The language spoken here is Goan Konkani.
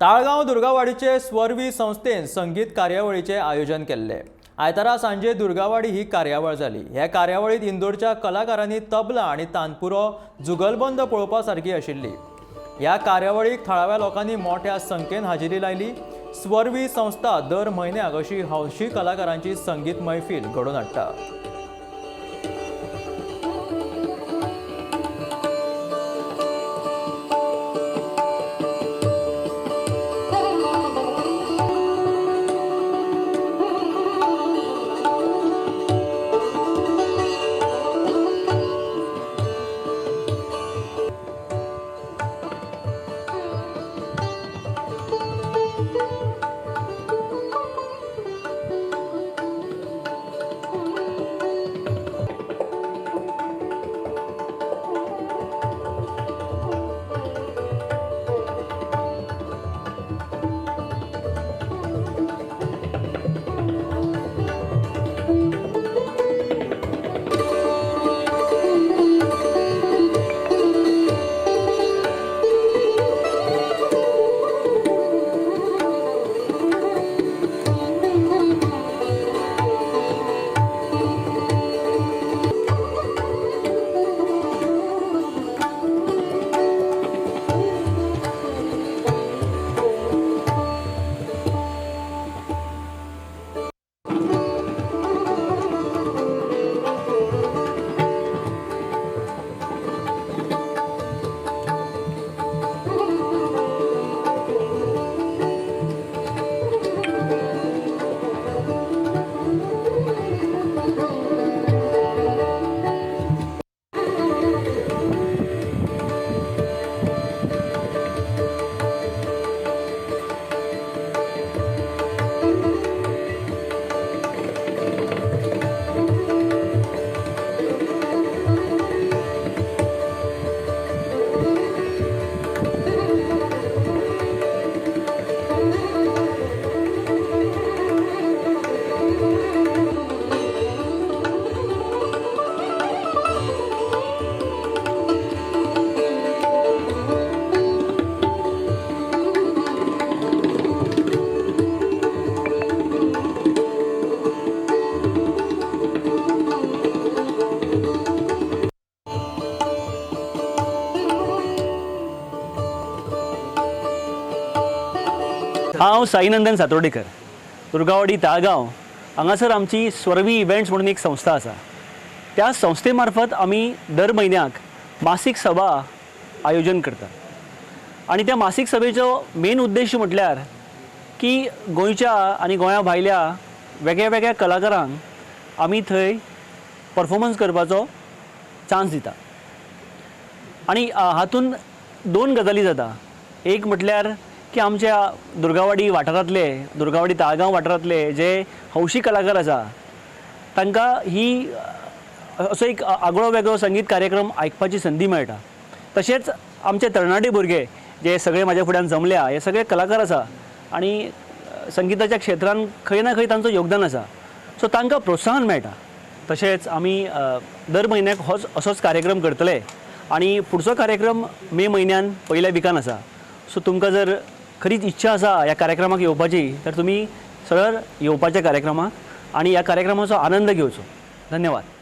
ताळगांव दुर्गावाडीचे स्वरवी संस्थेन संगीत कार्यावळीचें आयोजन केल्लें. आयतारा सांजे दुर्गावाडी ही कार्यावळ जाली. ह्या कार्यावळींत इंदोरच्या कलाकारांनी तबला आनी तानपुरो जुगलबंद पळोवपा सारकी आशिल्ली. ह्या कार्यावळीक थळाव्या लोकांनी मोठ्या संख्येन हाजेरी लायली. स्वरवी संस्था दर म्हयन्याक अशी हौशी कलाकारांची संगीत मैफील घडोवन हाडटा. हांव साईनंदन सातोर्डेकर, दुर्गावाडी ताळगांव हांगासर आमची स्वरवी इव्हेंट्स म्हणून एक संस्था आसा. त्या संस्थे मार्फत आमी दर म्हयन्याक मासीक सभा आयोजन करतात आनी त्या मासीक सभेचो मेन उद्देश म्हटल्यार की गोंयच्या आनी गोंया भायल्या वेगळ्या वेगळ्या कलाकारांक आमी थंय परफॉर्मन्स करपाचो चान्स दिता. आनी हातूंत दोन गजाली जाता. एक म्हटल्यार की आमच्या दुर्गावाडी वाठारांतले, दुर्गावाडी ताळगांव वाठारांतले जे हौशी कलाकार आसा तांकां ही असो एक आगळो वेगळो संगीत कार्यक्रम आयकपाची संदी मेळटा. तशेंच आमचे तरणाटे भुरगे जे सगळे म्हाज्या फुड्यान जमल्या हे सगळे कलाकार आसा आनी संगिताच्या क्षेत्रान खंय ना खंय तांचो योगदान आसा, सो तांकां प्रोत्साहन मेळटा. तशेंच आमी दर म्हयन्याक होच असोच कार्यक्रम करतले आनी फुडचो कार्यक्रम मे म्हयन्यान पयल्या विकान आसा. सो तुमकां जर खरीच इच्छा आसा ह्या कार्यक्रमाक येवपाची तर तुमी सरळ येवपाच्या कार्यक्रमाक आनी ह्या कार्यक्रमाचो आनंद घेवचो. धन्यवाद.